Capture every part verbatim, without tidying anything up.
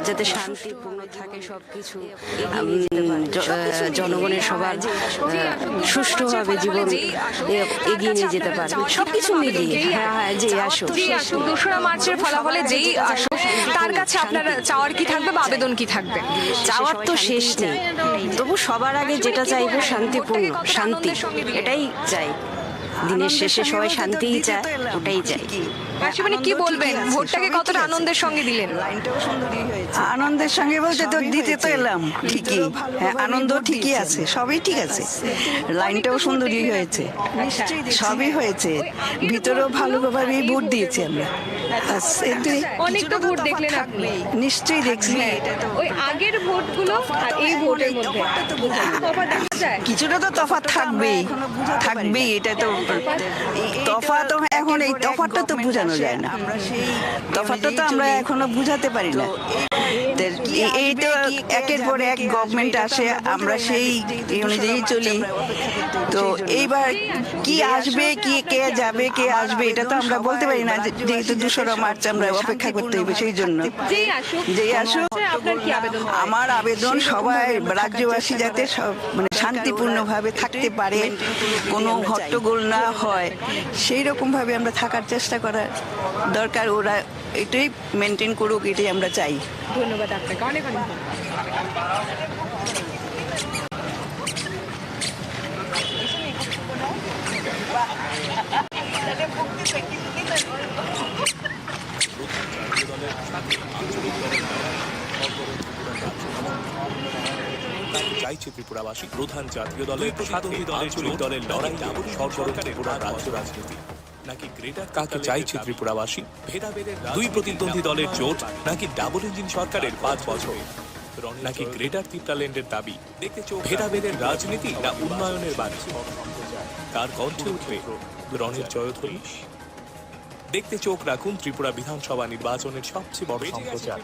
যাতে শান্তিপূর্ণ থাকে সবকিছু, উম, জ-, আহ, জনগণের সবার, আহ, সুষ্ঠুভাবে জীবন, এ, এগিয়ে নিয়ে যেতে পারে। সবকিছু মিলিয়ে, হ্যাঁ, হ্যাঁ, জি, আসুক। জি, আসুক। দোসরা মার্চের ফলাফলে যেই আসুক, তার কাছে আপনার চাওয়ার কি থাকবে বা আবেদন কি থাকবে? চাওয়ার তো শেষ নেই, তবু সবার আগে যেটা চাইবো শান্তিপূর্ণ, শান্তি, এটাই চাই। দিনের শেষে সবাই শান্তিই চায়, ওটাই চাই। মাসিমণি, কি বলবেন? ভোটটাকে কতটা আনন্দের সঙ্গে দিলেন? আনন্দের সঙ্গে বলতে তো দিতে তো এলাম ঠিকই। হ্যাঁ, আনন্দ ঠিকই আছে, সবই ঠিক আছে। লাইনটাও সুন্দরই হয়েছে, সবই হয়েছে। ভিতরেও ভালোভাবেই ভোট দিয়েছি আমরা। ব্যাস, এটাই। অনেক তো ভোট দেখলেন আপনি। নিশ্চয়ই দেখছি। হ্যাঁ, ওই আগের ভোটগুলো আর এই ভোটের মধ্যে তফাৎ দেখা যায়? কিছুটা তো তফাৎ থাকবেই, থাকবেই। এটা তো তফাৎ তো এখন এই তফাৎটা তো বোঝানো যায় না। তফাৎটা তো আমরা এখনো বুঝাতে পারি না। তো এই, এই তো একের পর এক গভর্নমেন্ট আসে, আমরা সেই অনুযায়ী চলি। তো এইবার কি আসবে, কি, কে যাবে, কে আসবে, এটা তো আমরা বলতে পারি না, যে-, যেহেতু দোসরা মার্চ আমরা অপেক্ষা করতে হবে সেই জন্য। যেই আসুক, যেই আসুক, আপনার কি আবেদন? আমার আবেদন সবাই রাজ্যবাসী যাতে সব, মানে, শান্তিপূর্ণভাবে থাকতে পারে, কোনো হট্টগোল না হয়, সেই রকমভাবে আমরা থাকার চেষ্টা করার দরকার। ওরা এটাই মেনটেন করুক, এটাই আমরা চাই। ধন্যবাদ আপনাকে, অনেক অনেক ধন্যবাদ। চাইছে ত্রিপুরাবাসী। প্রধান জাতীয় দলের সাথে আঞ্চলিক দলের লড়াই, সরকারের ত্রিপুরা রাজ্য রাজনীতি। নাকি গ্রেটার কাকে চাইছে ত্রিপুরাবাসী? ভেদাভেদের দুই প্রতিদ্বন্দ্বী দলের জোট নাকি ডাবল ইঞ্জিন সরকারের পাঁচ বছর? নাকি গ্রেটার তিপ্রাল্যান্ডের দাবি? ভেদাভেদের রাজনীতি না উন্নয়নের বাণী? কার কণ্ঠে উঠবে রণের জয়ধ্বনি? দেখতে চোখ রাখুন ত্রিপুরা বিধানসভা নির্বাচনের সবচেয়ে বড় সম্প্রচার,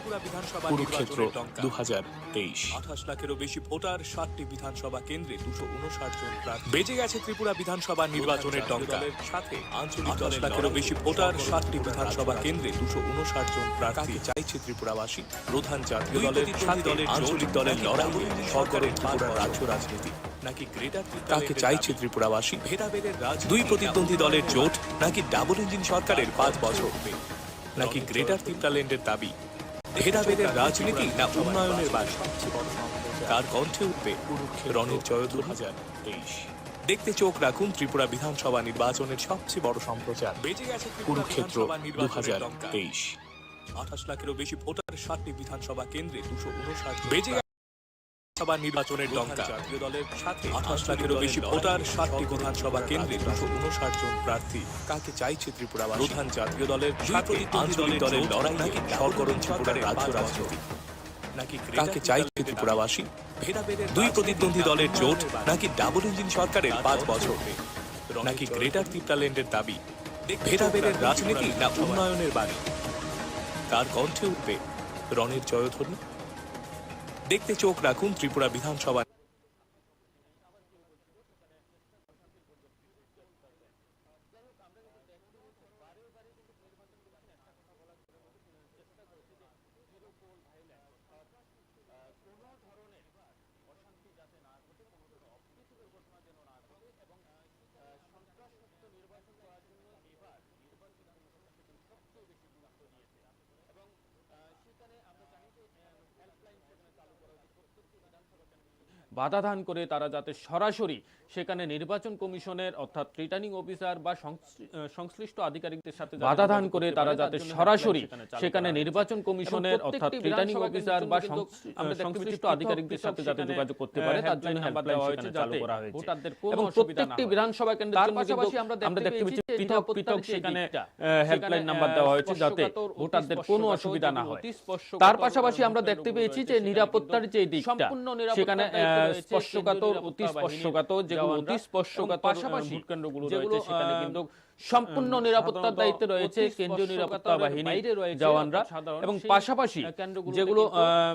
কুরুক্ষেত্র দু হাজার তেইশ। আঠাশ লাখেরও বেশি ভোটার, সাতটি বিধানসভা কেন্দ্রে দুশো ঊনষাট জন প্রার্থী। বেজে গেছে ত্রিপুরা বিধানসভা নির্বাচনের ডঙ্কা। সাথে আঞ্চলিক দলের লড়াই। আঠাশ লাখেরও বেশি ভোটার, সাতটি বিধানসভা কেন্দ্রে দুশো ঊনষাট জন প্রার্থী। চাইছে ত্রিপুরাবাসী। প্রধান জাতীয় দলের সাথে আঞ্চলিক দলের লড়াই, সরকারের ত্রিপুরা রাজ্য রাজনীতি। নাকি গ্রেটার কাকে চাইছে ত্রিপুরাবাসী? ভেদাভেদের রাজনীতি। দুই প্রতিদ্বন্দ্বী দলের জোট নাকি ডাবল ইঞ্জিন সরকারের পাঁচ বছর? নাকি গ্রেটার তিপ্রাল্যান্ডের দাবি? ভেদাভেদের রাজনীতি না উন্নয়নের বাণী? কার কণ্ঠে উঠবে রণের জয়ধ্বনি? দু হাজার তেইশ। দেখতে চোখ রাখুন ত্রিপুরা বিধানসভা নির্বাচনের সবচেয়ে বড় সম্প্রচার, বেজে গেছে ত্রিপুরা কুরুক্ষেত্র বিধানসভা নির্বাচনের দু হাজার তেইশ। আঠাশ লাখেরও বেশি ভোটার, সাতটি বিধানসভা কেন্দ্রে দুশো ঊনষাট জন। বেজে গেছে বিধানসভা নির্বাচনের ডঙ্কা। জাতীয় দলের সাথে আঠাশ লাখেরও বেশি ভোটার, সাতটি বিধানসভা কেন্দ্রে দুশো ঊনষাট জন প্রার্থী। কাকে চাইছে ত্রিপুরাবাসী? প্রধান জাতীয় দলের সাথে আঞ্চলিক দলের লড়াই নাকি সরকারের ত্রিপুরা রাজ্য রাজনীতি? নাকি কাকে চাইছে ত্রিপুরাবাসী? দুই প্রতিদ্বন্দ্বী দলের জোট নাকি ডাবল ইঞ্জিন সরকারের পাঁচ বছর? নাকি গ্রেটার তিপ্রাল্যান্ডের দাবি? ভেদাভেদের রাজনীতি না উন্নয়নের বাণী? কার কণ্ঠে উঠবে রণের জয়ধ্বনি? দেখতে চোখ রাখুন ত্রিপুরা বিধানসভা। বাধা দান করে তারা যাতে সরাসরি সেখানে নির্বাচন কমিশনের অর্থাৎ রিটার্নিং অফিসার বা সংশ্লি-, আহ, সংশ্লিষ্ট আধিকারিকদের সাথে যাতে বাধা দান যোগাযোগ করে করতে তারা পারে, যাতে তার জন্য সরাসরি হেল্পলাইন সেখানে সেখানে চালু করা হয়েছে। সেখানের এবং অর্থাৎ প্রত্যেকটি রিটার্নিং বিধানসভা অফিসার কেন্দ্রে বা কিন্তু সং-, কিন্তু আমরা আহ, দেখতে পেয়েছি সংশ্লিষ্ট পৃথক আধিকারিকদের সাথে যাতে যোগাযোগ করতে পারে, তার জন্য হেল্পলাইন সেখানে চালু করা হয়েছে। ভোটারদের কোনো এবং অসুবিধা না প্রত্যেকটি হয়। বিধানসভা কেন্দ্রের তার জন্য কিন্তু পাশাপাশি আমরা আমরা দেখতে দেখতে পেয়েছি পেয়েছি যে নিরাপত্তার নিরাপত্তার যে যে দিকটা, দিকটা, সেখানে, সেখানে, আহ, হেল্পলাইন আহ, নাম্বার দেওয়া হয়েছে, যাতে ভোটারদের কোনো অসুবিধা না হয়। তার পাশাপাশি আমরা দেখতে পেয়েছি যে নিরাপত্তার যে দিকটা, সেখানে, আহ, স্পর্শকাতর, অতি স্পর্শকাতর, যেগুলো অতি স্পর্শকাতর, আহ, ভোটকেন্দ্রগুলো রয়েছে, সেখানে কিন্তু সম্পূর্ণ নিরাপত্তার দায়িত্বে রয়েছে কেন্দ্রীয় নিরাপত্তা বাহিনীর জওয়ানরা এবং পাশাপাশি যেগুলো আহ,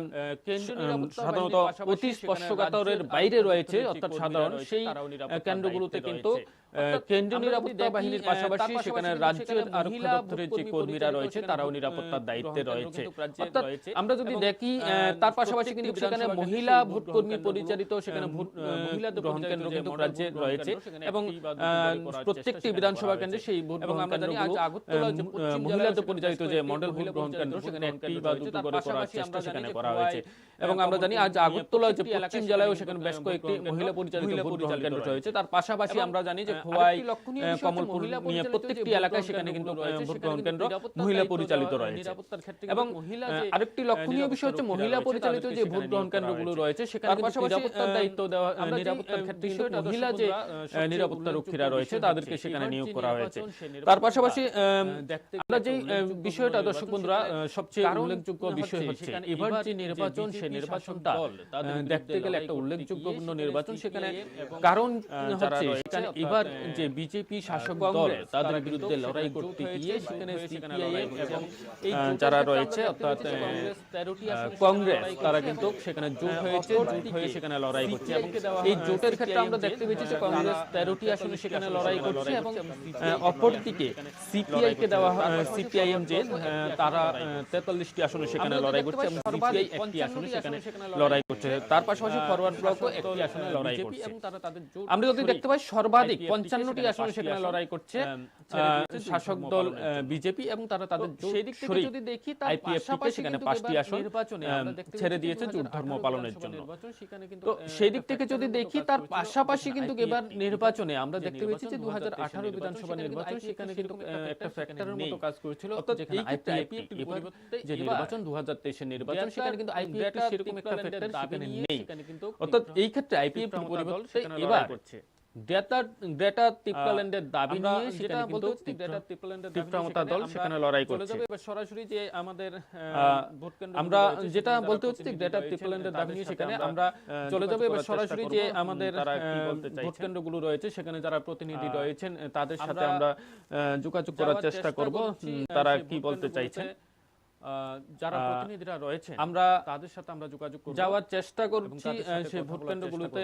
সাধারণত অতি স্পর্শকাতরের বাইরে রয়েছে, অর্থাৎ সাধারণ সেই আহ, কেন্দ্রগুলোতে কিন্তু আহ, কেন্দ্রীয় নিরাপত্তা বাহিনীর পাশাপাশি সেখানে রাজ্যের আরক্ষা দপ্তরের যে কর্মীরা রয়েছে, তারাও নিরাপত্তার দায়িত্বে রয়েছে। অর্থাৎ আমরা যদি দেখি, আহ, তার পাশাপাশি কিন্তু সেখানে মহিলা ভোটকর্মী পরিচালিত সেখানে ভোট আহ, গ্রহণ কেন্দ্র কিন্তু রাজ্যে রয়েছে এবং আহ, প্রত্যেকটি বিধানসভা কেন্দ্রে সেই ভোট গ্রহণ কেন্দ্রগুলো আহ, মহিলাদের পরিচালিত যে মডেল ভোট গ্রহণ কেন্দ্র, সেখানে একটি বা দুটো করে করার চেষ্টা সেখানে করা হয়েছে। এবং আমরা জানি আজ আগরতলা যে পশ্চিম জেলায়ও সেখানে বেশ কয়েকটি মহিলা পরিচালিত ভোট গ্রহণ কেন্দ্র রয়েছে। তার পাশাপাশি আমরা জানি যে খোয়াই, আহ, কমলপুর নিয়ে প্রত্যেকটি এলাকায় সেখানে কিন্তু আহ, ভোট গ্রহণ কেন্দ্র মহিলা পরিচালিত রয়েছে। এবং আহ, আরেকটি লক্ষণীয় বিষয় হচ্ছে মহিলা পরিচালিত যে ভোট গ্রহণ কেন্দ্রগুলো রয়েছে সেখানে কিন্তু নিরাপত্তার দায়িত্ব দেওয়া, আহ, নিরাপত্তার ক্ষেত্রে কিন্তু মহিলা যে আহ, নিরাপত্তা রক্ষীরা রয়েছে তাদেরকে সেখানে নিয়োগ করা হয়েছে। তার পাশাপাশি আহ, আমরা যে আহ, বিষয়টা দর্শক বন্ধুরা আহ, সবচেয়ে উল্লেখযোগ্য বিষয় হচ্ছে এবার যে নির্বাচন, সেই নির্বাচনটা আহ, দেখতে গেলে একটা উল্লেখযোগ্যপূর্ণ নির্বাচন। সেখানে কারণ আহ, হচ্ছে সেখানে এবার যে বিজেপি শাসক দল, তাদের বিরুদ্ধে লড়াই করতে গিয়ে সেখানে সিপিআইএম এবং আহ, যারা রয়েছে অর্থাৎ আহ, কংগ্রেস, তারা কিন্তু সেখানে জোট হয়েছে, জোট হয়ে সেখানে লড়াই করছে। এবং এই জোটের ক্ষেত্রে আমরা দেখতে পেয়েছি যে কংগ্রেস তেরোটি আসনে সেখানে লড়াই করছে এবং আহ, অপরদিকে সিপিআই কে দেওয়া হয়, আহ, সিপিআইএম যে আহ, তারা আহ, তেতাল্লিশটি আসনে সেখানে লড়াই করছে এবং সিপিআই একটি আসনে সেখানে লড়াই করছে। তার পাশাপাশি ফরওয়ার্ড ব্লকও একটি আসনে লড়াই করছে। আমরা যদি দেখতে পাই সর্বাধিক পঞ্চান্নটি আসনে সেখানে লড়াই করছে আহ, শাসক দল আহ, বিজেপি এবং তারা তাদের সেই দিক থেকে যদি দেখি তার পাশাপাশি সেখানে কিন্তু পাঁচটি আসন নির্বাচনে আহ, ছেড়ে দিয়েছে জোট ধর্ম পালনের জন্য। তো সেই দিক থেকে যদি দেখি তার পাশাপাশি কিন্তু এবার নির্বাচনে আমরা দেখতে পেয়েছি যে দু হাজার আঠারো বিধানসভা নির্বাচন সেখানে কিন্তু আহ, একটা ফ্যাক্টরের মতো কাজ করেছিল। অর্থাৎ এই ক্ষেত্রে আইপিএফটি যে নির্বাচন দু হাজার তেইশের নির্বাচন সেখানে কিন্তু আইপিএফটি সেরকম একটা ফ্যাক্টর সেখানে নেই। অর্থাৎ এই ক্ষেত্রে আইপিএফটি পরিবর্তে এবার গ্রেটার গ্রেটার তিপ্রাল্যান্ডের দাবি নিয়ে সেখানে কিন্তু তিপ্রা মতা দল সেখানে লড়াই করছে। এবার সরাসরি যে আমাদের আহ, ভোট কেন্দ্র আমরা যেটা বলতে হচ্ছে যে গ্রেটার তিপ্রাল্যান্ডের দাবি নিয়ে সেখানে আমরা চলে যাবো এবার সরাসরি যে আমাদের আহ, ভোট কেন্দ্রগুলো রয়েছে সেখানে যারা প্রতিনিধি রয়েছেন আহ, তাদের সাথে আমরা আহ, যোগাযোগ করার চেষ্টা করব। উম, তারা কি বলতে চাইছেন? আহ, যারা আহ, প্রতিনিধিরা রয়েছেন আমরা তাদের সাথে আমরা যোগাযোগ করব যাওয়ার চেষ্টা করছি আহ, সেই ভোট কেন্দ্রগুলোতে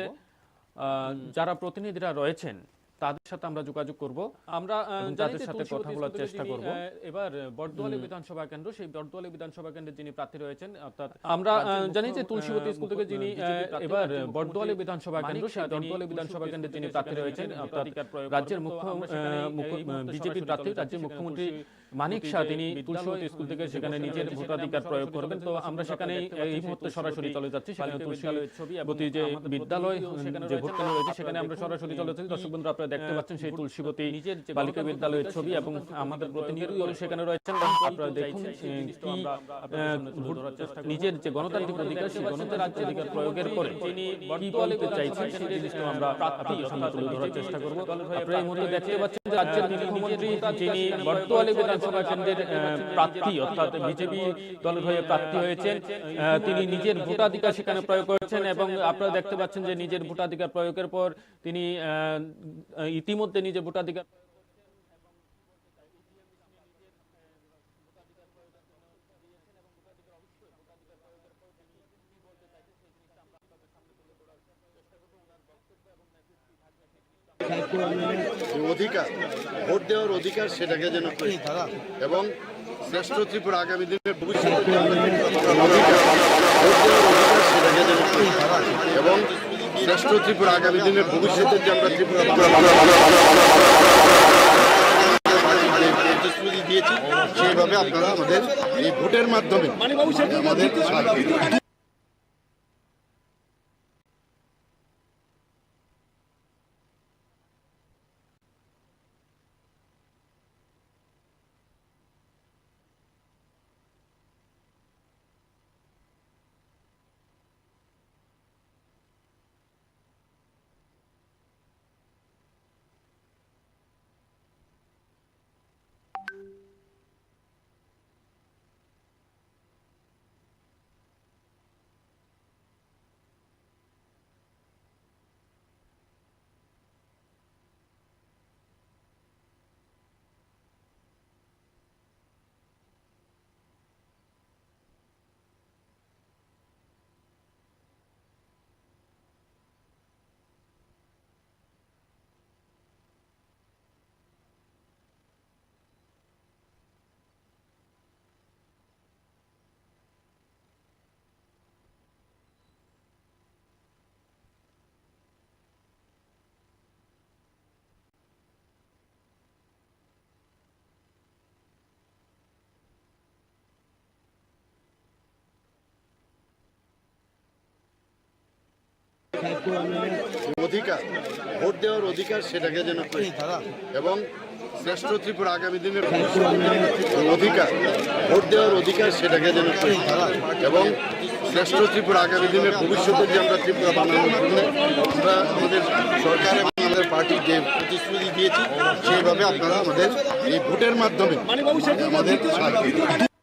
আহ, যারা প্রতিনিধিরা রয়েছেন তাদের সাথে আমরা যোগাযোগ করব। আমরা আহ, এবং জানি তাদের যে সাথে তুলসীবতী কথা বলার স্কুল থেকে চেষ্টা যিনি, করব। আহ, এবার বর্দোয়ালি বিধানসভা কেন্দ্র, সেই বর্দোয়ালি বিধানসভা কেন্দ্রে যিনি প্রার্থী রয়েছেন অর্থাৎ আমরা আহ, জানি যে তুলসীবতী স্কুল থেকে যিনি আহ, এবার বর্দোয়ালি বিধানসভা কেন্দ্র, সেই বর্দোয়ালি বিধানসভা কেন্দ্রে যিনি প্রার্থী রয়েছেন অর্থাৎ রাজ্যের মুখ্য আহ, মুখ্য বিজেপি প্রার্থী রাজ্যের মুখ্যমন্ত্রী মানিক শাহ তিনি তুলসীবতী স্কুল থেকে সেখানে নিজের ভোটাধিকার প্রয়োগ করবেন। তো আমরা সেখানে এই মুহূর্তে সরাসরি চলে যাচ্ছি সেখানে তুলসীবতী যে বিদ্যালয় যে ভোট কেন্দ্র রয়েছে সেখানে আমরা সরাসরি চলে যাচ্ছি। দর্শক বন্ধুরা আপনারা দেখতে পাচ্ছেন সেই তুলসীবতী বালিকা বিদ্যালয়ের ছবি এবং আমাদের প্রতিনিধিও সেখানে রয়েছেন। আপনারা দেখুন আহ, কি আহ, ভোট নিজের যে গণতান্ত্রিক অধিকার সেই গণতান্ত্রিক অধিকার প্রয়োগের পরে কি বলতে চাইছেন সেই জিনিসটা আমরা আপনাদের সামনে তুলে ধরার চেষ্টা করব। আপনারা এই মুহূর্তে দেখতে পাচ্ছেন যে রাজ্যের মুখ্যমন্ত্রী যিনি বর্দোয়ালি বিধানসভা কেন্দ্রের আহ, প্রার্থী অর্থাৎ বিজেপি দলের হয়ে প্রার্থী হয়েছেন আহ, তিনি নিজের ভোটাধিকার সেখানে প্রয়োগ করেছেন এবং আপনারা দেখতে পাচ্ছেন যে নিজের ভোটাধিকার প্রয়োগের পর তিনি আহ, ইতিমধ্যে নিজের ভোটাধিকার যে অধিকার, ভোট দেওয়ার অধিকার, সেটাকে যেন প্রয়োগ এবং শ্রেষ্ঠ ত্রিপুরা আগামী দিনের ভবিষ্যতে যে আমরা অধিকার, ভোট দেওয়ার অধিকার, সেটাকে যেন প্রয়োগ এবং শ্রেষ্ঠ ত্রিপুরা আগামী দিনের ভবিষ্যতে যে আমরা ত্রিপুরা বাংলা যে প্রতিশ্রুতি দিয়েছি, সেইভাবে আপনারা আমাদের এই ভোটের মাধ্যমে আমাদের সাহায্য করুন। অধিকার, ভোট দেওয়ার অধিকার, সেটাকে যেন পাই। এবং শ্রেষ্ঠ ত্রিপুরা আগামী দিনের ভবিষ্যতের জন্য ত্রিপুরা অধিকার, ভোট দেওয়ার অধিকার, সেটাকে যেন পাই। এবং শ্রেষ্ঠ ত্রিপুরা আগামী দিনের ভবিষ্যতের যে আমরা ত্রিপুরা বানানোর জন্য আমরা আমাদের সরকার এবং আমাদের পার্টি যে প্রতিশ্রুতি দিয়েছি, সেইভাবে আপনারা আমাদের এই ভোটের মাধ্যমে আমাদের সাহায্য করুন।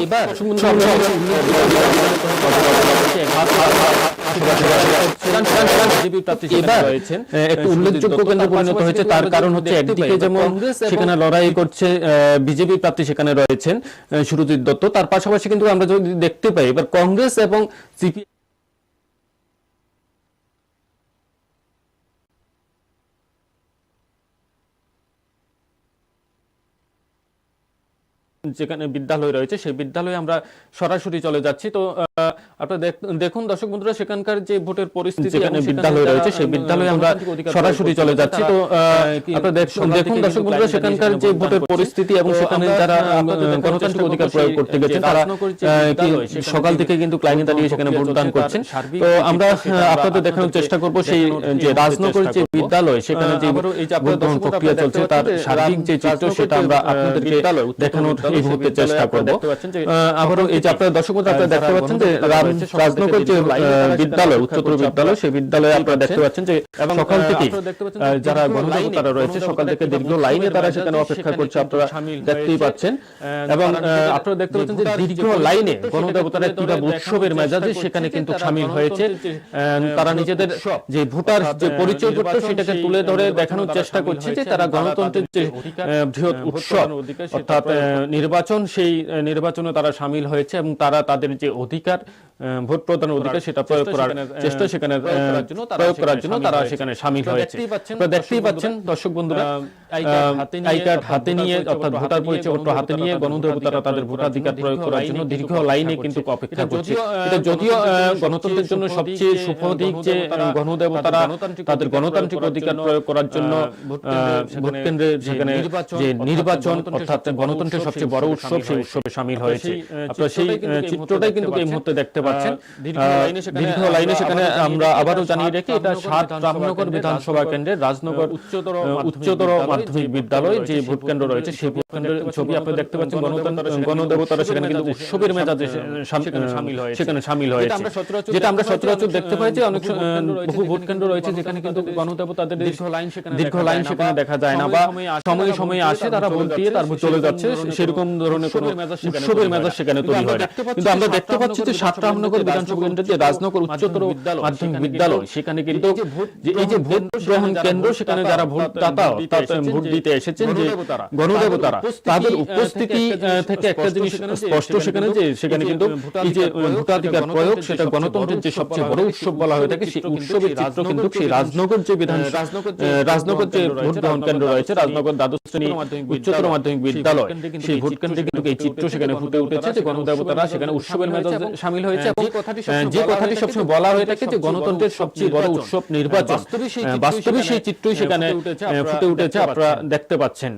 এবার বিজেপি প্রার্থী সেখানে এবার, রয়েছেন। আহ, একটু উল্লেখযোগ্য কেন্দ্রে পরিণত হয়েছে। তার কারণ হচ্ছে একদিকে যেমন সেখানে লড়াই করছে, আহ, বিজেপি প্রার্থী সেখানে রয়েছেন, আহ, সুরজিৎ দত্ত। তার পাশাপাশি কিন্তু আমরা যদি দেখতে পাই, এবার কংগ্রেস এবং সিপি যেখানে বিদ্যালয় রয়েছে, সেই বিদ্যালয়ে আমরা সরাসরি চলে যাচ্ছি। তো, আহ, আপনারা দেখ-, দেখুন দর্শক বন্ধুরা, সেখানকার যে ভোটের পরিস্থিতি যেখানে এবং সেখানে বিদ্যালয় যারা, রয়েছে, সেই আহ, বিদ্যালয়ে আমরা গণতান্ত্রিক অধিকার সরাসরি প্রয়োগ চলে করতে যাচ্ছি। তারা, তো, আহ, আহ, কি আপনারা দেখ-, সকাল দেখুন থেকে দর্শক কিন্তু বন্ধুরা, লাইনে সেখানকার যে ভোটদান ভোটের করছেন। পরিস্থিতি এবং তো সেখানে আমরা, যারা, আহ, আহ, আপনাদের দেখানোর গণতান্ত্রিক চেষ্টা অধিকার করবো প্রয়োগ সেই, করতে যে গেছেন, তারা, রাজনগর যে আহ, কি বিদ্যালয়, সেখানে সকাল যে থেকে কিন্তু লাইনে ভোট দাঁড়িয়ে সেখানে প্রক্রিয়া ভোটদান চলছে, তার করছেন। সার্বিক তো যে আমরা, চিত্র, আহ, সেটা আপনাদের আমরা দেখানোর আপনাদের চেষ্টা করবো সেই, দেখানোর এই যে মুহূর্তে রাজনগর চেষ্টা যে করব। বিদ্যালয়, সেখানে আহ, যে আবারও এই যে আপনারা ভোট গ্রহণ দর্শক বন্ধুরা প্রক্রিয়া আপনারা দেখতে চলছে, পাচ্ছেন তার যে সার্বিক রাম-, যে চিত্র, রাজনগর, সেটা আমরা আহ, আপনাদেরকে বিদ্যালয়, উচ্চতর দেখানোর বিদ্যালয় এই সেই মুহূর্তে বিদ্যালয়ে চেষ্টা আপনারা করব। দেখতে পাচ্ছেন যে আহ, আবারও এই যে আপনারা দর্শক বন্ধুরা আপনারা আহ, দেখতে যারা পাচ্ছেন যে গণতন্ত্র রয়েছে, সকল রাজনগর দিকে যে, লাইনে আহ, তারা সেখানে বিদ্যালয়, অপেক্ষা উচ্চতর করছে, বিদ্যালয়, আপনারা সেই বিদ্যালয়ে দেখতেই আপনারা দেখতে পাচ্ছেন। পাচ্ছেন যে এবং, সকল আহ, থেকে, আপনারা দেখতে পাচ্ছেন আহ, যে যারা উচ্চতর গণদেবতা লাইনে, রয়েছে, সকল গণদেবতা থেকে তাদের দীর্ঘ লাইনে লাইনে তারা তারা সেখানে সেখানে অপেক্ষা কিন্তু করছে, আপনারা সামিল দেখতেই হয়েছে। পাচ্ছেন। আহ, এবং, তারা আহ, নিজেদের আপনারা দেখতে যে পাচ্ছেন যে ভোটার যে দীর্ঘ পরিচয়পত্র, লাইনে সেটাকে গণদেবতারা তুলে কিভাবে ধরে দেখানোর উৎসবের চেষ্টা মেজাজে করছে সেখানে যে কিন্তু তারা সামিল হয়েছে। গণতন্ত্রের যে, আহ, আহ, তারা নিজেদের ভোটসব, যে ভোটার অর্থাৎ, যে আহ, পরিচয়পত্র নির্বাচন সেটাকে সেই, তুলে আহ, ধরে নির্বাচনে দেখানোর তারা চেষ্টা সামিল করছে যে হয়েছে তারা এবং তারা গণতন্ত্রের তাদের যে যে, অধিকার, আহ, বৃহৎ আহ, ভোট উৎসব, প্রদানের অধিকার সেটা অর্থাৎ, প্রয়োগ আহ, করতে নির্বাচন সেই, আহ, নির্বাচনে তারা সামিল হয়েছে এবং তারা তাদের যে অধিকার, আহ, ভোট প্রদানের অধিকার করার সেটা প্রয়োগ চেষ্টা করার সেখানে, আহ, চেষ্টা সেখানে, প্রয়োগ আহ, করার জন্য তারা প্রয়োগ করার সেখানে জন্য সামিল তারা হয়েছে। সেখানে সামিল আপনারা হয়েছে। দেখতেই পাচ্ছেন, আপনারা দেখতেই দর্শক পাচ্ছেন, বন্ধুরা, দর্শক বন্ধুরা, আহ, আহ, আই কার্ড হাতে নিয়ে, আহ, আই কার্ড হাতে নিয়ে, অর্থাৎ ভোটার পরিচয়পত্র হাতে নিয়ে গণদেবতারা তাদের ভোটাধিকার প্রয়োগ করার জন্য দীর্ঘ লাইনে কিন্তু অপেক্ষা করছে। এটা যদিও, আহ, গণতন্ত্রের জন্য সবচেয়ে শুভ দিক যে, আহ, গণদেবতারা তাদের গণতান্ত্রিক অধিকার প্রয়োগ করার জন্য, আহ, ভোট কেন্দ্রে সেখানে যে নির্বাচন, অর্থাৎ গণতন্ত্রের সবচেয়ে বড় উৎসব, সেই উৎসবে সামিল হয়েছে। আপনারা সেই, আহ, চিত্রটাই কিন্তু এই মুহূর্তে দেখতে পাচ্ছেন। আহ, দীর্ঘ লাইনে সেখানে আমরা আবারও জানিয়ে রাখি, এটা সাত রামনগর বিধানসভা কেন্দ্রের রাজনগর, আহ, উচ্চতর মাধ্যমিক বিদ্যালয় যে ভোট কেন্দ্র রয়েছে, সেই ভোট কেন্দ্রের ছবি আপনারা দেখতে পাচ্ছেন। গণতন্ত্র, গণদেবতারা সেখানে কিন্তু উৎসবের মেজাজে সে-, সাম-, সেখানে সামিল হয়েছে। যেটা আমরা সচরাচর দেখতে পাই যে অনেক স-, আহ, বহু ভোট কেন্দ্র রয়েছে যেখানে কিন্তু গণদেবতাদের দীর্ঘ লাইন সেখানে দেখা যায় না বা সময়ে সময়ে আসে, তারা ভোট দিয়ে তারপর চলে যাচ্ছে, সেরকম ধরনের কোনো উৎসবের মেজাজ সেখানে তৈরি হয় না। কিন্তু আমরা দেখতে পাচ্ছি যে সাত রামনগর বিধানসভা কেন্দ্রের যে রাজনগর উচ্চতর মাধ্যমিক বিদ্যালয়, সেখানে কিন্তু যে এই যে ভোট গ্রহণ কেন্দ্র, সেখানে যারা ভোটদাতা অর্থাৎ ভোট দিতে এসেছেন যে গণদেবতারা, তাদের উপস্থিতি, আহ, থেকে একটা জিনিস স্পষ্ট সেখানে যে সেখানে কিন্তু এই যে, আহ, ভোটাধিকার প্রয়োগ, সেটা গণতন্ত্রের যে সবচেয়ে বড় উৎসব বলা হয়ে থাকে, সেই উৎসবের চিত্র কিন্তু সেই রাজনগর যে বিধান, আহ, রাজনগর যে ভোট গ্রহণ কেন্দ্র রয়েছে, রাজনগর দ্বাদশ শ্রেণী উচ্চতর মাধ্যমিক বিদ্যালয়, সেই ভোট কেন্দ্রে কিন্তু এই চিত্র সেখানে ফুটে উঠেছে যে গণদেবতারা সেখানে উৎসবের মেজাজে সামিল হয়েছে এবং, আহ, যে কথাটি সবসময় বলা হয়ে থাকে যে গণতন্ত্রের সবচেয়ে বড় উৎসব নির্বাচন, আহ, বাস্তবে সেই চিত্রই সেখানে, আহ, ফুটে উঠেছে, আপনারা দেখতে পাচ্ছেন।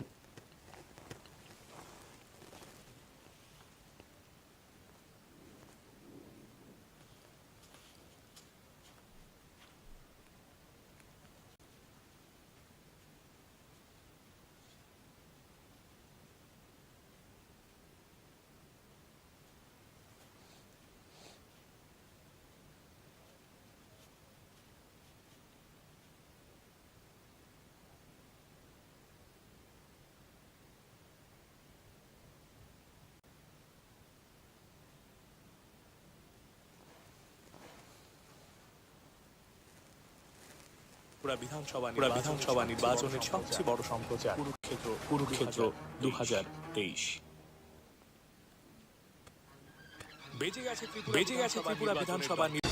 ত্রিপুরা বিধানসভা নির্বাচনের সবচেয়ে বড় সম্প্রচার কুরুক্ষেত্র, কুরুক্ষেত্র দু হাজার তেইশ। বেজে গেছে ত্রিপুরা, বেজে গেছে ত্রিপুরা বিধানসভা নির্বাচন।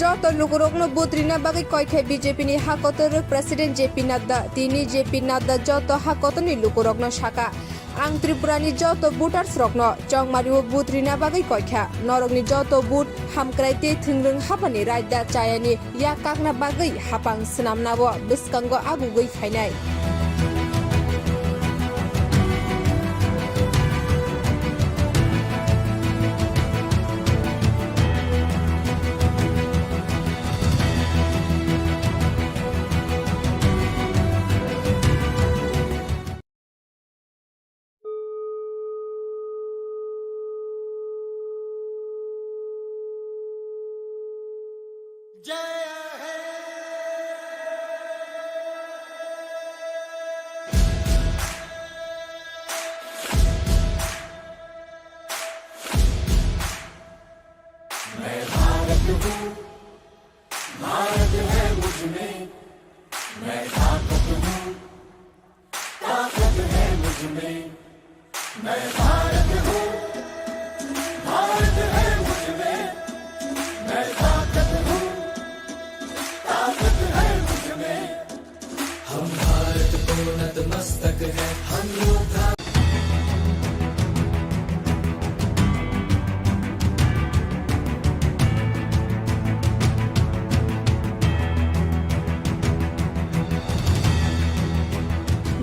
Joto lukurokno vote rina bagwi koi khe B J P ni ha kotor President J P Nadda. Tini J P Nadda joto ha kotorni lukurokno saka, ang Tripura ni joto voters rokno chongmario vote rina bagwi koi kha. Norokni joto vote hamkrai tei thwngrwng haphani raida chayani yak kakna bagwi hapang swnamnao bwskango agugwi phainai.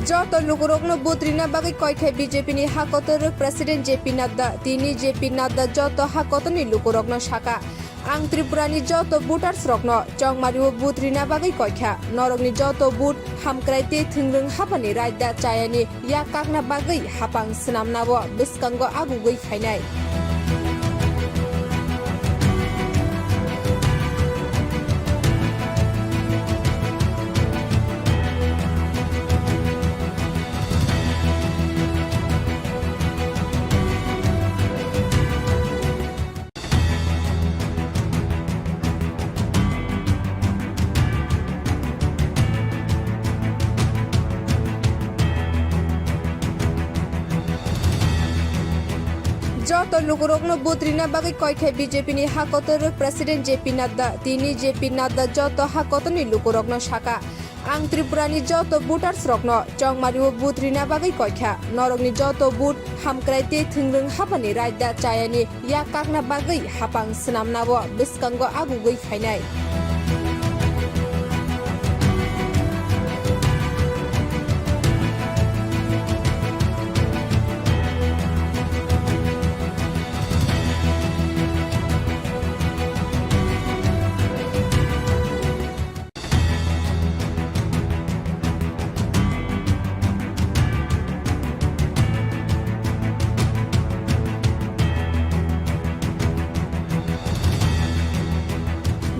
Joto lukurokno vote rina bagwi koi khe B J P ni ha kotor President J P Nadda. Tini J P Nadda joto ha kotorni lukurokno saka, ang Tripura ni joto voters rokno chongmario vote rina bagwi koi kha. Norokni joto vote hamkrai tei thwngrwng haphani raida chayani yak kakna bagwi hapang swnamnao bwskango agugwi phainai. Joto lukurokno vote rina bagwi koi khe B J P ni ha kotor President J P Nadda. Tini J P Nadda joto ha kotorni lukurokno saka, ang Tripura ni joto voters rokno chongmario vote rina bagwi koi kha. Norokni joto vote hamkrai tei thwngrwng haphani raida chayani yak kakna bagwi hapang swnamnao bwskango agugwi phainai.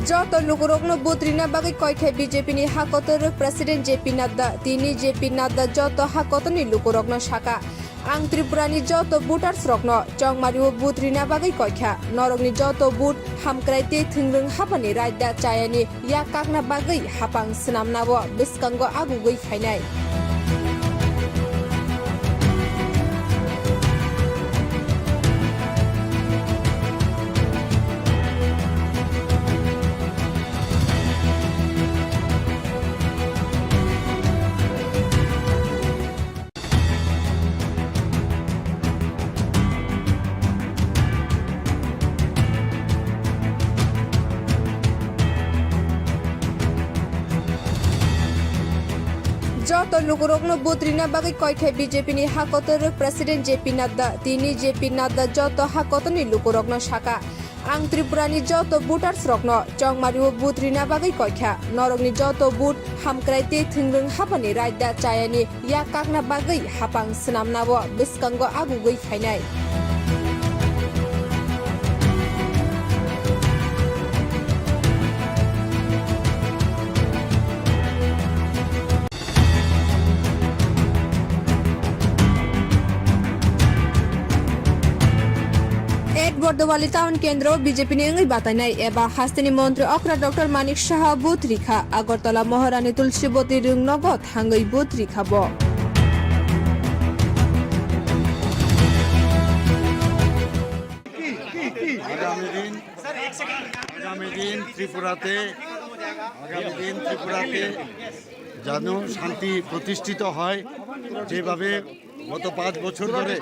Joto lukurokno vote rina bagwi koi khe B J P ni ha kotor President J P Nadda. Tini J P Nadda joto ha kotorni lukurokno saka, ang Tripura ni joto voters rokno chongmario vote rina bagwi koi kha. Norokni joto vote hamkrai tei thwngrwng haphani raida chayani yak kakna bagwi hapang swnamnao bwskango agugwi phainai. Joto lukurokno vote rina bagwi koi khe B J P ni ha kotor President J P Nadda. Tini J P Nadda joto ha kotorni lukurokno saka, ang Tripura ni joto voters rokno chongmario vote rina bagwi koi kha. Norokni joto vote hamkrai tei thwngrwng haphani raida chayani yak kakna bagwi hapang swnamnao bwskango agugwi phainai. Bordowali town kendro B J P ni wngwi batainai eba hasteni montri okra Doctor Manik Saha booth rikha. Agartala Maharani Tulsiboti Rungnogo thangwi booth rikha bo. আগামী দিন, আগামী দিন ত্রিপুরাতে, আগামী দিন ত্রিপুরাতে যেন শান্তি প্রতিষ্ঠিত হয়, যেভাবে গত পাঁচ বছর ধরে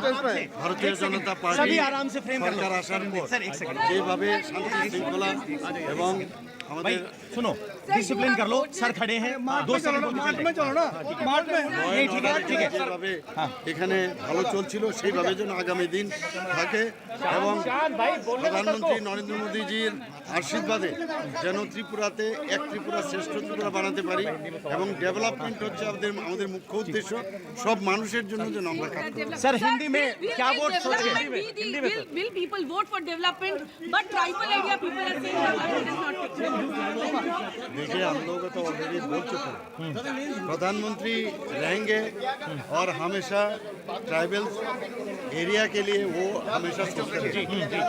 ভারতীয় জনতা পার্টি সরকার আসার পর যেভাবে শান্তি শৃঙ্খলা এবং আমাদের सुनो, डिसिप्लिन कर लो, सर खड़े हैं। दो सेकंड। मार्च में चलो ना, मार्च में। नहीं, ठीक है, ठीक है। যেভাবে এখানে ভালো চলছিল, সেইভাবে যেন আগামী দিন থাকে এবং প্রধানমন্ত্রী নরেন্দ্র মোদীজির আশীর্বাদে যেন ত্রিপুরাতে এক ত্রিপুরা শ্রেষ্ঠ ত্রিপুরা বানাতে পারি এবং ডেভেলপমেন্ট হচ্ছে আমাদের, আমাদের মুখ্য উদ্দেশ্য। সব মানুষের জন্য যেন আমরা কাজ করি। सर, हिंदी में क्या वोट सोच के? Will, will, will people vote for development? But tribal area people are saying development is not taking place. देखिए, हम लोग तो ऑलरेडी बोल चुके हैं। प्रधानमंत्री रहेंगे और हमेशा ट्राइबल एरिया के लिए वो हमेशा सोचते रहेंगे।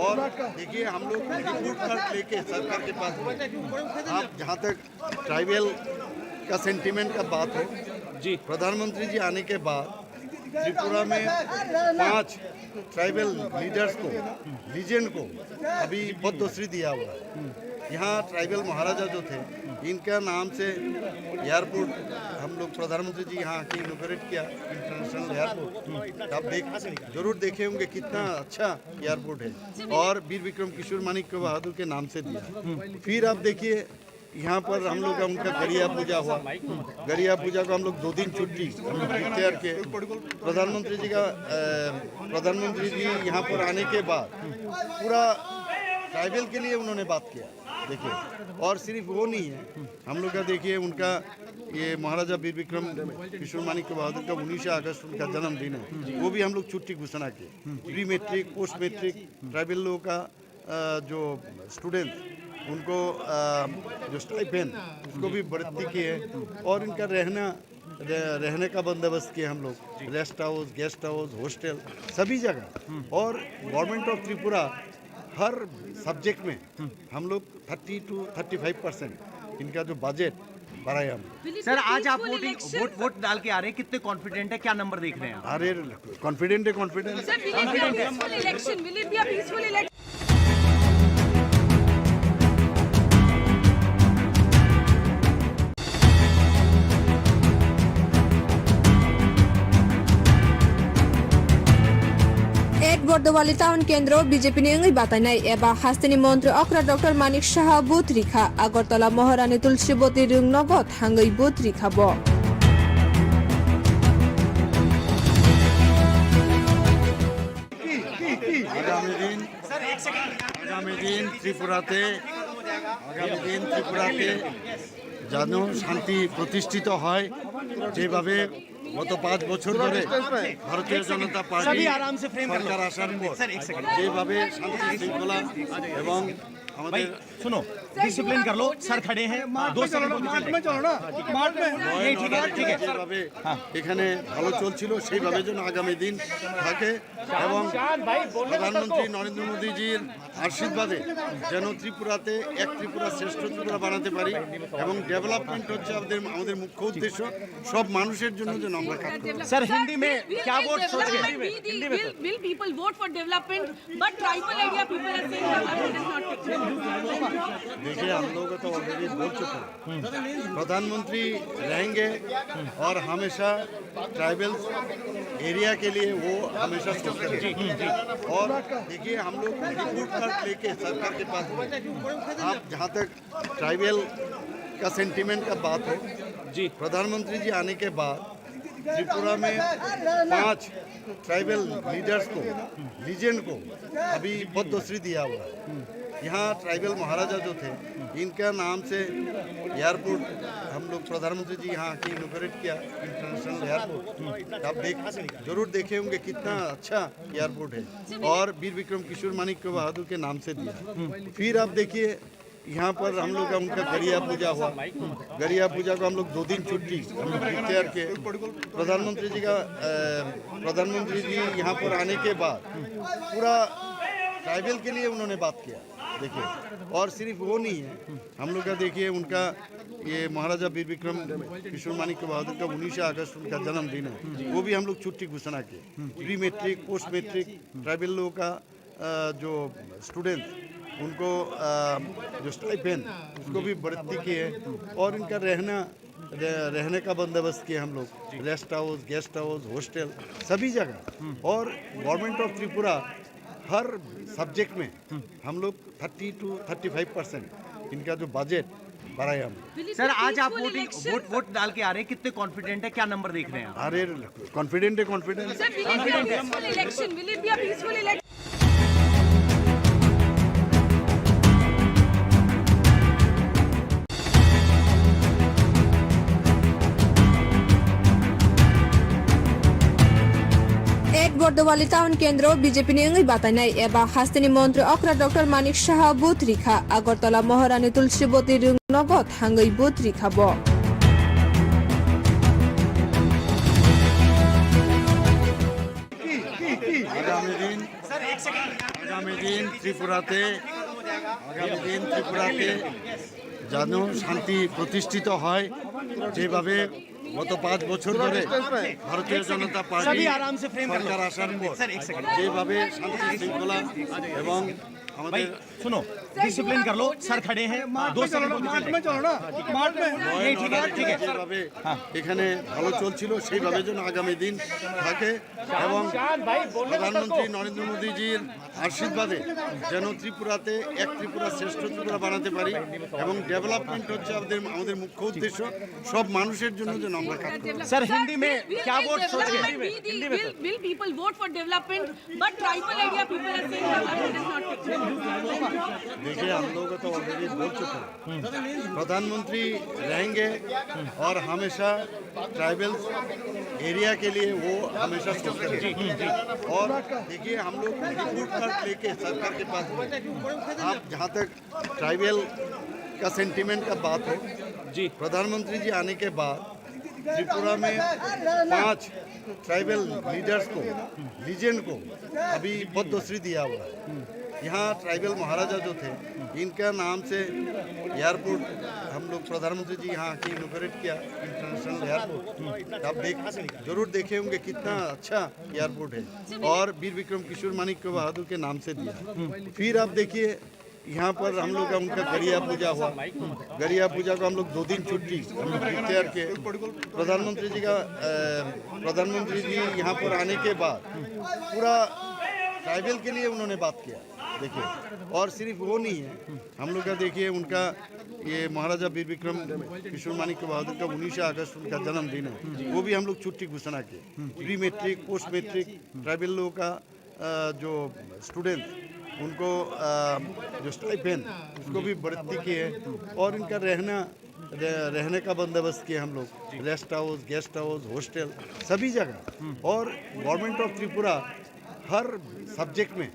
और देखिए, हम लोग रिपोर्ट कार्ड लेके सरकार के पास गए। आप जहाँ तक ट्राइबल का सेंटिमेंट का बात हो, जी। प्रधानमंत्री जी आने के बाद त्रिपुरा में पांच ट्राइबल लीडर्स को, लीजेंड को अभी पद्मश्री दिया हुआ है। यहाँ ट्राइबल महाराजा जो थे, इनका नाम से एयरपोर्ट हम लोग, प्रधानमंत्री जी यहाँ आके इनोग्रेट किया इंटरनेशनल एयरपोर्ट। आप देख, जरूर देखे होंगे कितना अच्छा एयरपोर्ट है। और वीर विक्रम किशोर माणिक्य बहादुर के नाम से दिया। फिर आप देखिए, यहाँ पर हम लोग का, उनका गरिया पूजा हुआ। गरिया पूजा को हम लोग दो दिन छुट्टी हम लोग डिक्लेयर किए। प्रधानमंत्री जी का, अ, प्रधानमंत्री जी यहाँ पर आने के बाद पूरा ट्राइबल के लिए उन्होंने बात किया। देखिए, और सिर्फ वो नहीं है, हम लोग का देखिए, उनका ये महाराजा वीर विक्रम किशोर माणिक्य बहादुर का उन्नीस अगस्त उनका जन्मदिन है, वो भी हम लोग छुट्टी घोषणा किए। Pre matric, post matric, tribal लोगों का अ, जो स्टूडेंट, उनको, अ, जो स्टाइपेंड, उसको भी बढ़ोतरी किए हैं। और इनका रहना, रह-, रहने का बंदोबस्त किए हम लोग। Rest house, guest house, hostel, सभी जगह। और गवर्नमेंट ऑफ त्रिपुरा हर सब्जेक्ट में हम लोग thirty two thirty five percent इनका जो बजट बढ़ाया हम। सर, आज आप वोटिंग, वोट, वोट डाल के आ रहे हैं, कितने कॉन्फिडेंट है, क्या नंबर देख रहे हैं आप? अरे, कॉन्फिडेंट है, confident. Sir, will it be a peaceful election? Will it be a peaceful election? At Bordowali town kendro B J P ni wngwi batainai eba hasteni montri okra Doctor Manik Saha booth rikha. Agartala Maharani Tulsiboti Rungnogo thangwi booth rikha bo. আগামী দিন, আগামী দিন ত্রিপুরাতে, আগামী দিন ত্রিপুরাতে যেন শান্তি প্রতিষ্ঠিত হয়, যেভাবে গত পাঁচ বছর ধরে ভারতীয় জনতা পার্টি সরকার আসার পর যেভাবে শান্তি শৃঙ্খলা এবং আমাদের सुनो, डिसिप्लिन कर लो, सर खड़े हैं। दो सेकंड। मार्च में चलो ना, मार्च में। नहीं, ठीक है, ठीक है। যেভাবে এখানে ভালো চলছিল, সেইভাবে যেন আগামী দিন থাকে এবং প্রধানমন্ত্রী নরেন্দ্র মোদীজির আশীর্বাদে যেন ত্রিপুরাতে এক ত্রিপুরা শ্রেষ্ঠ ত্রিপুরা বানাতে পারি এবং ডেভেলপমেন্ট হচ্ছে আমাদের, আমাদের মুখ্য উদ্দেশ্য। সব মানুষের জন্য যেন আমরা কাজ করি। सर, हिंदी में क्या वोट सोच के? Will, will, will people vote for development? But tribal area people are saying development is not taking place. देखिए, हम लोग तो ऑलरेडी बोल चुके हैं। प्रधानमंत्री रहेंगे और हमेशा ट्राइबल एरिया के लिए वो हमेशा सोचते रहेंगे। और देखिए, हम लोग रिपोर्ट कार्ड लेके सरकार के पास गए। आप जहाँ तक ट्राइबल का सेंटिमेंट का बात हो, जी। प्रधानमंत्री जी आने के बाद त्रिपुरा में पांच ट्राइबल लीडर्स को, लीजेंड को अभी पद्मश्री दिया हुआ है। यहाँ ट्राइबल महाराजा जो थे, इनका नाम से एयरपोर्ट हम लोग, प्रधानमंत्री जी यहाँ आके इनोग्रेट किया इंटरनेशनल एयरपोर्ट। आप देख, जरूर देखे होंगे कितना अच्छा एयरपोर्ट है। और वीर विक्रम किशोर माणिक्य बहादुर के नाम से दिया। फिर आप देखिए, यहाँ पर हम लोग का, उनका गरिया पूजा हुआ। गरिया पूजा को हम लोग दो दिन छुट्टी हम लोग डिक्लेयर किए। प्रधानमंत्री जी का, अ, प्रधानमंत्री जी यहाँ पर आने के बाद पूरा ट्राइबल के लिए उन्होंने बात किया। देखिए, और सिर्फ वो नहीं है, हम लोग का देखिए, उनका ये महाराजा वीर विक्रम किशोर माणिक्य बहादुर का उन्नीस अगस्त उनका जन्मदिन है, वो भी हम लोग छुट्टी घोषणा किए। Pre matric, post matric, tribal लोगों का अ, जो स्टूडेंट, उनको अ, जो स्टाइपेंड, उसको भी बढ़ती किए, और इनका रहना, रह-, रहने का बंदोबस्त किए हम लोग। Rest house, guest house, hostel, सभी जगह। और गवर्नमेंट ऑफ त्रिपुरा हर सब्जेक्ट में हम लोग thirty two thirty five percent इनका जो बजट बढ़ाया हम। सर, आज आप वोटिंग, वोट, वोट डाल के आ रहे हैं, कितने कॉन्फिडेंट है, क्या नंबर देख रहे हैं आप? अरे, कॉन्फिडेंट है, confident. Sir, will it be a peaceful election? Will it be a peaceful election? Ek Bordowali Town Kendro B J P ni wngwi batainai eba hasteni montri okra Doctor Manik Saha booth rikha. Agartala Maharani Tulsiboti Rung nogo thangwi booth rikha bo. আগামী দিন, আগামী দিন ত্রিপুরাতে, আগামী দিন ত্রিপুরাতে যেন শান্তি প্রতিষ্ঠিত হয়, যেভাবে গত পাঁচ বছর ধরে ভারতীয় জনতা পার্টি সরকার আসার পর যেভাবে শান্তি শৃঙ্খলা এবং আমাদের सुनो, डिसिप्लिन कर लो, सर खड़े हैं, दो सेकंड बोल के चले। नहीं, ठीक है, ठीक है। যেভাবে এখানে ভালো চলছিল, সেইভাবে যেন আগামী দিন থাকে এবং প্রধানমন্ত্রী নরেন্দ্র মোদীজির আশীর্বাদে যেন ত্রিপুরাতে এক ত্রিপুরা শ্রেষ্ঠ ত্রিপুরা বানাতে পারি এবং ডেভেলপমেন্ট হচ্ছে আমাদের, আমাদের মুখ্য উদ্দেশ্য, সব মানুষের জন্য যেন আমরা কাজ করি। सर, हिंदी में क्या वोट सोच रहे हैं? Will, will, will people vote for development? But tribal area people are saying that it is not taken. देखिए, हम लोग तो ऑलरेडी बोल चुके हैं, प्रधानमंत्री रहेंगे और हमेशा ट्राइबल एरिया के लिए वो हमेशा सोचते रहेंगे। और देखिए, हम लोग रिपोर्ट कार्ड लेके सरकार के पास गए। आप जहाँ तक ट्राइबल का सेंटिमेंट का बात हो, जी। प्रधानमंत्री जी आने के बाद त्रिपुरा में पांच ट्राइबल लीडर्स को, लीजेंड को अभी पद्मश्री दिया हुआ है। यहाँ ट्राइबल महाराजा जो थे, इनका नाम से एयरपोर्ट हम लोग, प्रधानमंत्री जी यहाँ आके इनोग्रेट किया, इंटरनेशनल एयरपोर्ट। आप देख, जरूर देखे होंगे कितना अच्छा एयरपोर्ट है, और वीर विक्रम किशोर माणिक्य बहादुर के नाम से दिया। फिर आप देखिए, यहाँ पर हम लोग का, उनका गरिया पूजा हुआ। गरिया पूजा को हम लोग दो दिन छुट्टी हम लोग डिक्लेयर किए। प्रधानमंत्री जी का, अ, प्रधानमंत्री जी यहाँ पर आने के बाद पूरा ट्राइबल के लिए उन्होंने बात किया। देखिए, और सिर्फ वो नहीं है, हम लोग का देखिए, उनका ये महाराजा वीर विक्रम किशोर माणिक्य बहादुर का उन्नीस अगस्त उनका जन्मदिन है, वो भी हम लोग छुट्टी घोषणा किए। Pre matric, post matric, tribal लोगों का अ, जो स्टूडेंट, उनको अ, जो स्टाइपेंड, उसको भी बढ़ती किए, और इनका रहना, रह-, रहने का बंदोबस्त किए हम लोग। Rest house, guest house, hostel, सभी जगह। और गवर्नमेंट ऑफ त्रिपुरा हर सब्जेक्ट में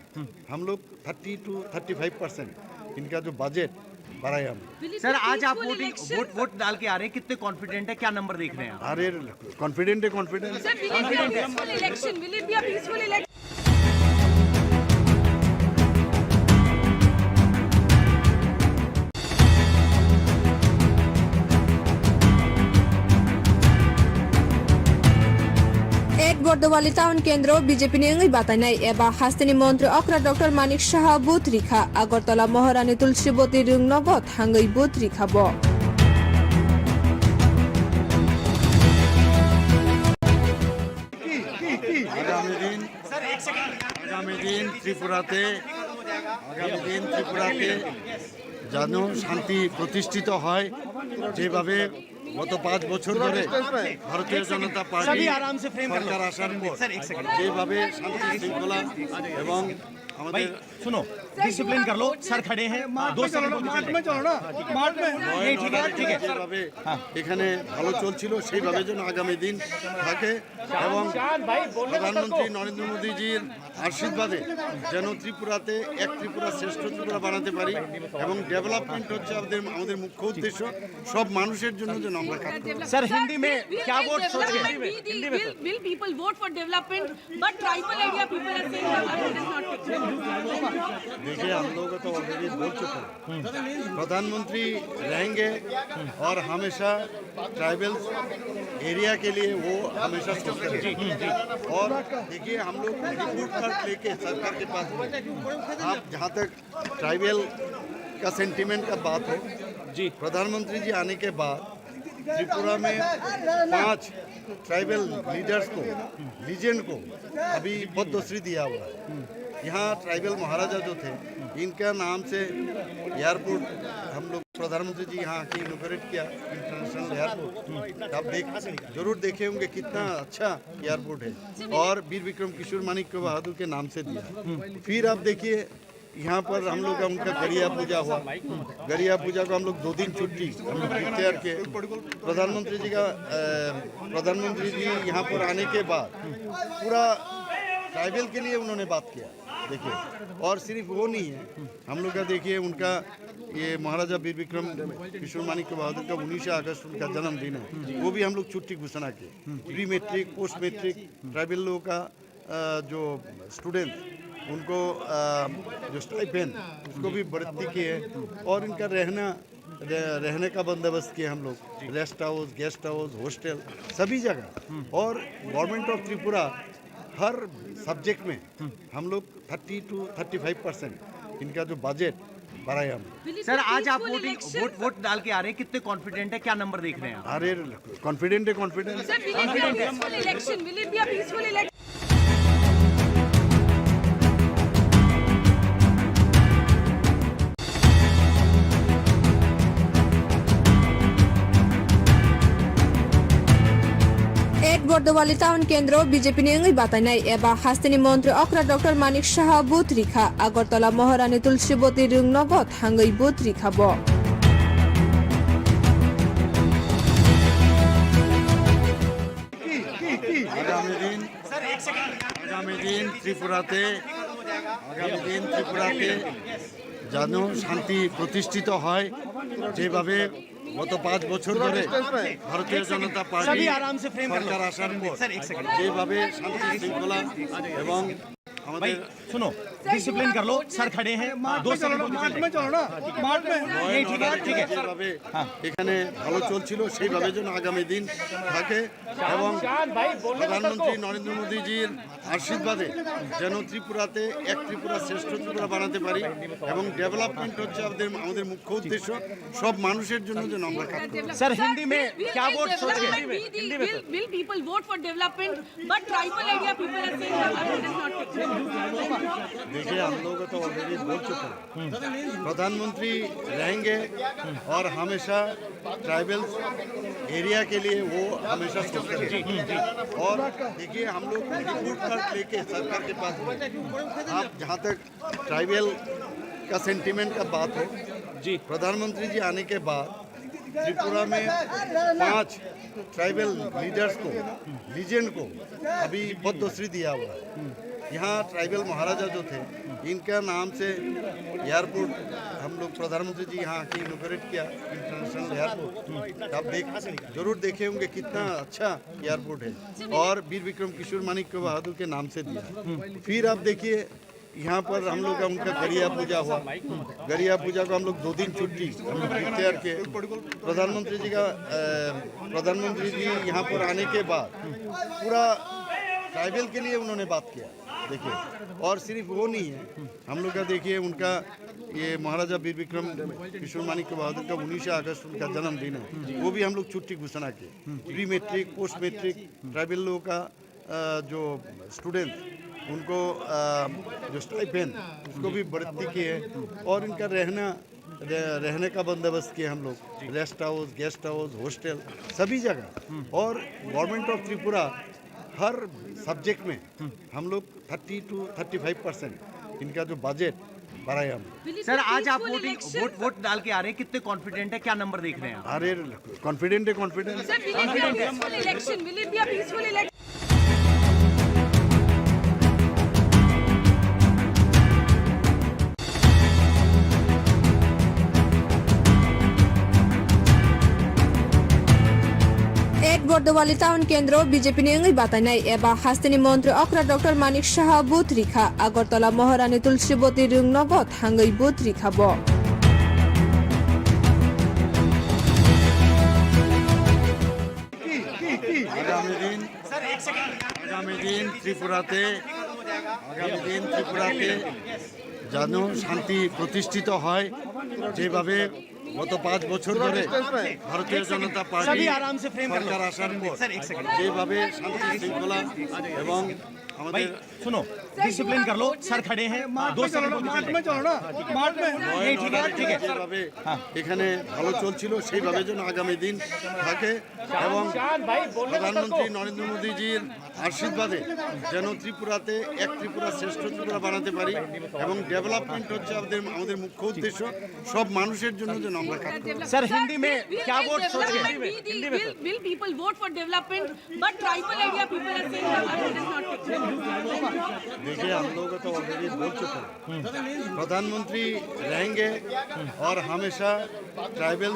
हम लोग thirty two thirty five percent इनका जो बजट बढ़ाया हम। सर, आज आप वोटिंग, वोट, वोट डाल के आ रहे हैं, कितने कॉन्फिडेंट है, क्या नंबर देख रहे हैं आप? अरे, कॉन्फिडेंट है, confident. Sir, will it be a peaceful election? Will it be a peaceful election? Ek Bordowali Town Kendro B J P ni wngwi batainai eba hasteni montri okra Doctor Manik Saha booth rikha. Agartala Maharani Tulsiboti Rung nogo thangwi booth rikha bo. আগামী দিন, আগামী দিন ত্রিপুরাতে, আগামী দিন ত্রিপুরাতে যেন শান্তি প্রতিষ্ঠিত হয়, যেভাবে গত পাঁচ বছর ধরে ভারতীয় জনতা পার্টি সরকার আসার পর যেভাবে শান্তি শৃঙ্খলা এবং আমাদের सुनो, डिसिप्लिन कर लो, सर खड़े हैं, दो सेकंड बोल के चले। नहीं, ठीक है, ठीक है। যেভাবে এখানে ভালো চলছিল, সেইভাবে যেন আগামী দিন থাকে এবং প্রধানমন্ত্রী নরেন্দ্র মোদীজির আশীর্বাদে যেন ত্রিপুরাতে এক ত্রিপুরা শ্রেষ্ঠ ত্রিপুরা বানাতে পারি এবং ডেভেলপমেন্ট হচ্ছে আমাদের, আমাদের মুখ্য উদ্দেশ্য, সব মানুষের জন্য যেন আমরা কাজ করি। सर, हिंदी में क्या वोट सोच रहे हैं? Will, will, will people vote for development? But tribal area people are saying that it is not taken. देखिए, हम लोग तो ऑलरेडी बोल चुके हैं, प्रधानमंत्री रहेंगे और हमेशा ट्राइबल एरिया के लिए वो हमेशा सोचते हैं। और देखिए, हम लोग रिपोर्ट कार्ड लेके सरकार के पास में, आप जहाँ तक ट्राइबल का सेंटिमेंट का बात हो, जी। प्रधानमंत्री जी आने के बाद त्रिपुरा में पांच ट्राइबल लीडर्स को, लीजेंड को अभी पद्मश्री दिया हुआ है। यहाँ ट्राइबल महाराजा जो थे, इनका नाम से एयरपोर्ट हम लोग, प्रधानमंत्री जी यहाँ आके इनोग्रेट किया, इंटरनेशनल एयरपोर्ट। आप देख, जरूर देखे होंगे कितना अच्छा एयरपोर्ट है। और वीर विक्रम किशोर माणिक्य बहादुर के नाम से दिया। फिर आप देखिए, यहाँ पर हम लोग का, उनका गरिया पूजा हुआ। गरिया पूजा को हम लोग दो दिन छुट्टी हम लोग डिक्लेयर किए। प्रधानमंत्री जी का, अ, प्रधानमंत्री जी यहाँ पर आने के बाद पूरा ट्राइबल के लिए उन्होंने बात किया। देखिए, और सिर्फ वो नहीं है, हम लोग का देखिए, उनका ये महाराजा वीर विक्रम किशोर माणिक्य बहादुर का उन्नीस अगस्त उनका जन्मदिन है, वो भी हम लोग छुट्टी घोषणा किए। Pre matric, post matric, tribal लोगों का अ, जो स्टूडेंट, उनको, अ, जो स्टाइपेंड, उसको भी बढ़ती की है। और इनका रहना, रह-, रहने का बंदोबस्त किए हम लोग, rest house, guest house, hostel, सभी जगह। और गवर्नमेंट ऑफ त्रिपुरा हर सब्जेक्ट में हम लोग thirty two thirty five percent इनका जो बजट बढ़ाए हम। Will it सर, be आज आप peaceful voting, election? Vote, vote डाल के आ रहे हैं, कितने कॉन्फिडेंट है, क्या नंबर देख रहे हैं आप? अरे, कॉन्फिडेंट है, confident. Sir, will it be a peaceful election? Will it be a peaceful election? Ek Bordowali town kendro B J P ni wngwi batainai eba hasteni montri okra Doctor Manik Saha booth rikha, Agartala Maharani Tulsiboti Rung nogo thangwi booth rikha bo. আগামী দিন, আগামী দিন ত্রিপুরাতে, আগামী দিন ত্রিপুরাতে যেন শান্তি প্রতিষ্ঠিত হয়, যেভাবে গত পাঁচ বছর ধরে ভারতীয় জনতা পার্টি সরকার আসার পর যেভাবে শান্তি শৃঙ্খলা এবং আমাদের सुनो, डिसिप्लिन कर लो, सर खड़े हैं। दो सेकंड में चलो ना, मार्च में। नहीं, ठीक है, ठीक है। যেভাবে এখানে ভালো চলছিল, সেইভাবে যেন আগামী দিন থাকে এবং প্রধানমন্ত্রী নরেন্দ্র মোদীজির আশীর্বাদে যেন ত্রিপুরাতে এক ত্রিপুরা শ্রেষ্ঠ ত্রিপুরা বানাতে পারি এবং ডেভেলপমেন্ট হচ্ছে আমাদের, আমাদের মুখ্য উদ্দেশ্য। সব মানুষের জন্য যেন আমরা কাজ করি। सर, हिंदी में क्या वोट सोच रहे हैं? Will, will people vote for development? But tribal area people are saying that it is not. देखिए, हम लोग तो ऑलरेडी बोल चुके हैं, प्रधानमंत्री रहेंगे और हमेशा ट्राइबल एरिया के लिए वो हमेशा सोचते हैं। और देखिए, हम लोग रिपोर्ट कार्ड लेके सरकार के पास में, आप जहाँ तक ट्राइबल का सेंटिमेंट का बात हो, जी। प्रधानमंत्री जी आने के बाद त्रिपुरा में पांच ट्राइबल लीडर्स को, लीजेंड को अभी पद्मश्री दिया हुआ है। यहाँ ट्राइबल महाराजा जो थे, इनका नाम से एयरपोर्ट हम लोग, प्रधानमंत्री जी यहाँ आके इनोग्रेट किया, इंटरनेशनल एयरपोर्ट। आप देख, जरूर देखे होंगे कितना अच्छा एयरपोर्ट है। और वीर विक्रम किशोर माणिक्य बहादुर के नाम से दिया। फिर आप देखिए, यहाँ पर हम लोग का, उनका गरिया पूजा हुआ। गरिया पूजा को हम लोग दो दिन छुट्टी हम लोग डिक्लेयर किए। प्रधानमंत्री जी का, अ, प्रधानमंत्री जी यहाँ पर आने के बाद पूरा ट्राइबल के लिए उन्होंने बात किया। देखिए, और सिर्फ वो नहीं है, हम लोग का देखिए, उनका ये महाराजा वीर विक्रम किशोर माणिक्य बहादुर का उन्नीस अगस्त उनका जन्मदिन है, वो भी हम लोग छुट्टी घोषणा किए। Pre matric, post matric, tribal लोगों का अ, जो स्टूडेंट, उनको, अ, जो स्टाइपेंड, उसको भी बढ़ती की है। और इनका रहना, रह-, रहने का बंदोबस्त किए हम लोग, rest house, guest house, hostel, सभी जगह। और गवर्नमेंट ऑफ त्रिपुरा हर सब्जेक्ट में हम लोग thirty two thirty five percent इनका जो बजट बढ़ाए हम। सर, आज आप वोटिंग, वोट, वोट डाल के आ रहे हैं, कितने कॉन्फिडेंट है, क्या नंबर देख रहे हैं आप? अरे, कॉन्फिडेंट है, confident. Sir, will it be a peaceful election? Will it be a peaceful election? Ek Kordowali town kendro B J P ni wngwi batainai eba hasteni montri okra Doctor Manik Saha booth rikha. Agartala Maharani Tulsiboti Rung nogo thangwi booth rikha bo. আগামী দিন, আগামী দিন ত্রিপুরাতে, আগামী দিন ত্রিপুরাতে যেন শান্তি প্রতিষ্ঠিত হয়, যেভাবে গত পাঁচ বছর ধরে ভারতীয় জনতা পার্টি সরকার আসার পর যেভাবে শান্তি শৃঙ্খলা এবং আমাদের सुनो, डिसिप्लिन कर लो। सर खड़े हैं। दो सेकंड। मार्ट में चलो ना। मार्ट में। नहीं, ठीक है, ठीक है। যেভাবে এখানে ভালো চলছিল, সেইভাবে যেন আগামী দিন থাকে এবং প্রধানমন্ত্রী নরেন্দ্র মোদীজির আশীর্বাদে যেন ত্রিপুরাতে এক ত্রিপুরা, শ্রেষ্ঠ ত্রিপুরা বানাতে পারি এবং ডেভেলপমেন্ট হচ্ছে আমাদের, আমাদের মুখ্য উদ্দেশ্য। সব মানুষের জন্য যেন আমরা কাজ করি। सर, हिंदी में क्या वोट सोच के? Will, will, will people vote for development? But tribal area people are saying that it is not taken. देखिए, हम लोग तो ऑलरेडी बोल चुके हैं। प्रधानमंत्री रहेंगे और हमेशा ट्राइबल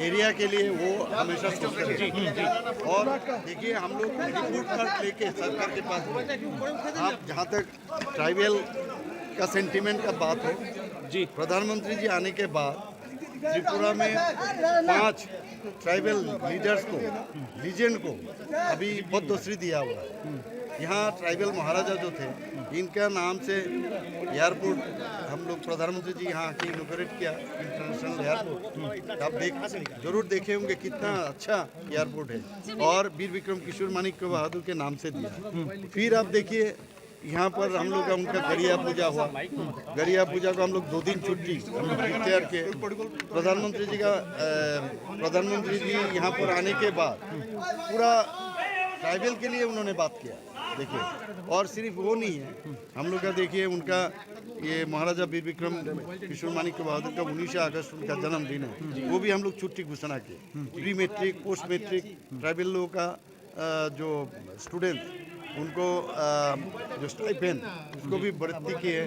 एरिया के लिए वो हमेशा सोचते हैं। और देखिए, हम लोग रिपोर्ट कार्ड लेके सरकार के पास में, आप जहाँ तक ट्राइबल का सेंटिमेंट का बात हो, जी। प्रधानमंत्री जी आने के बाद त्रिपुरा में पांच ट्राइबल लीडर्स को, लीजेंड को अभी पद्मश्री दिया हुआ है। यहाँ ट्राइबल महाराजा जो थे, इनका नाम से एयरपोर्ट हम लोग, प्रधानमंत्री जी यहाँ आके इनोग्रेट किया इंटरनेशनल एयरपोर्ट। आप देख, जरूर देखे होंगे कितना अच्छा एयरपोर्ट है। और वीर विक्रम किशोर माणिक्य बहादुर के नाम से दिया। फिर आप देखिए, यहाँ पर हम लोग का, उनका गरिया पूजा हुआ। गरिया पूजा को हम लोग दो दिन छुट्टी हम लोग डिक्लेयर किए। प्रधानमंत्री जी का, अ, प्रधानमंत्री जी यहाँ पर आने के बाद पूरा ट्राइबल के लिए उन्होंने बात किया। देखिए, और सिर्फ वो नहीं है, हम लोग का देखिए, उनका ये महाराजा वीर विक्रम किशोर माणिक्य बहादुर का उन्नीस अगस्त उनका जन्मदिन है, वो भी हम लोग छुट्टी घोषणा किए। Pre matric, post matric, tribal लोगों का अ, जो स्टूडेंट, उनको, अ, जो स्टाइपेंड, उसको भी बढ़ोतरी की है।